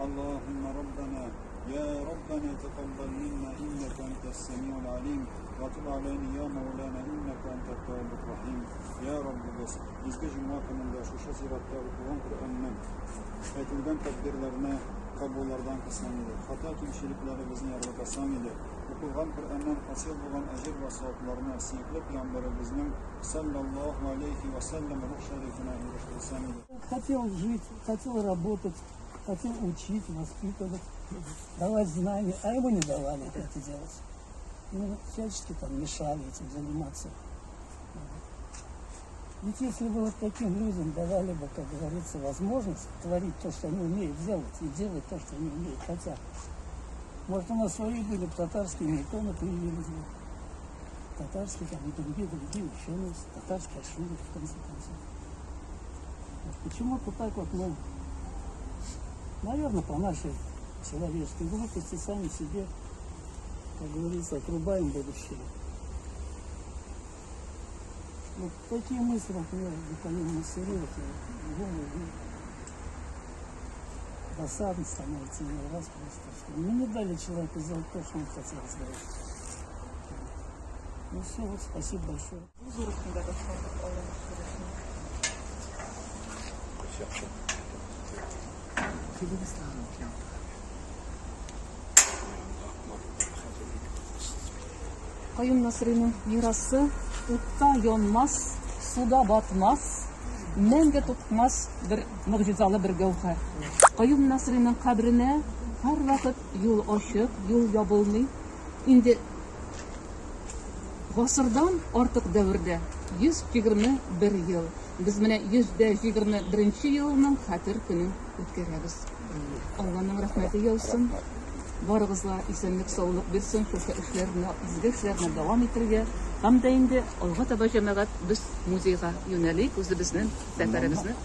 Аллаһумма Раббана, я Раббана тәкаббал минна иннәкә әнтәс сәмиул алим, ва туб аләйна я Мәүлана иннәкә әнтәт тәввабур рахим. Я Раббыбыз, изге җомга көнендә шушы зиратта укылган Коръәнне, әйтелгән тәкбирләрне кабуллардан кылсаң иде. Хата кимчелекләребезне ярлыкасаң иде. Укылган Коръәннән хасил булган әҗер вә савапларны сөекле пәйгамбәребезнең саллаллаһу алейхи вә сәлләм рух шәрифенә ирештерсәң иде. Хотел жить, хотел работать, хотел учить, воспитывать, давать знания, а ему не давали это делать. Ну, всячески там мешали этим заниматься. Ведь если бы вот таким людям давали бы, как говорится, возможность творить то, что они умеют делать, и делать то, что они умеют, хотят. Может, у нас свои были бы татарские иконы появились бы. Татарские там и другие, другие ученые, татарские ашуры, в конце концов. Вот почему-то так вот мы, наверное, по нашей человеческой глупости сами себе, как говорится, отрубаем будущее. Вот такие мысли вот меня буквально массируют голову. Досадно становится иной раз просто, что мы не дали человеку сделать то, что он хотел сделать. Ну все, вот спасибо большое. Зур Каюм Насыйриның мирасы утта янмас, суда батмас, мәңге тутмас бер могҗизалы бер гәүһәр. Каюм Насыйриның каберенә һәрвакыт юл ачык, юл ябылмый. Инде гасырдан артык дәвердә, 121 ел, без менә 121 елның хәтер көнен үткәрәбез. Алланың рәхмәте яусын. Барыгызга исәнлек-саулык бирсен, шушы эшләрне, изге эшләрне дәвам итәргә. Һәм дә инде алга таба, җәмәгать, без музейга юнәлик, үзебезнең сәфәребезне.